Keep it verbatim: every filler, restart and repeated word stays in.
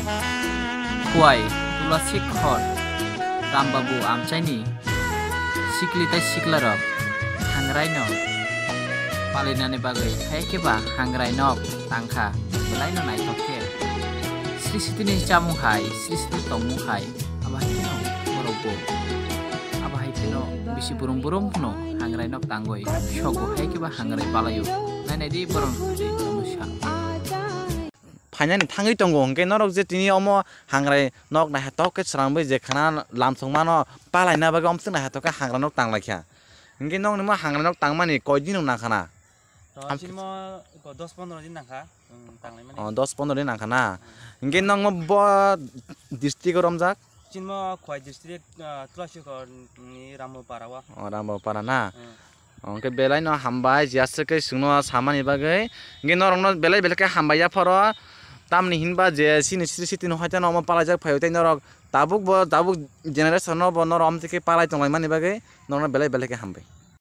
Kuai, Tulasi Khor, Rambabu amchaini sikli tei siklarok hangraino palainani bagwi hai khe ba hangrai nok tangkha, belaino naithok khe. Sri Sitini chamung hai, Sri Sitini tongmung hai, abo hai kheno borokbo, abo hai kheno bisi burum burum phano hangrai nok tangwi sogo hai khe ba hangrai palaio. Nainai di borok ni somosya. Phainani thangwi tongo, hwnkhe norok je tini omo hangrai nok naithotok khe swnamwi je khana lamsongmano palaina bagwi omswk naithotok khe hangrai nok tanglaikha. Hwnkhe nokni mo hangrai nok tangmani koi din nangkhana? To, chini mo ko dos pondro din nangkha, um, tanglaimani. Oh, dos pondro din nangkha na? Hwnkhe nokno bo district o romjak? Chini mo Khwai district, ah, Tulasikhor ni Rambopara o. Oh, Rambopara na? Hmm. Hwnkhe belai no hambai, je aswk khe chwngno samani bagwi. Hwnkhe norokno belai belai khe hambai yapharo. Tamni hinba je chini Sri Sitini hoiteno omo palaijak phaio tei norok tabuk bo, tabuk generation no bo norok omtwi khe palai tonglaimani bagwi norokno belai belai khe hambai.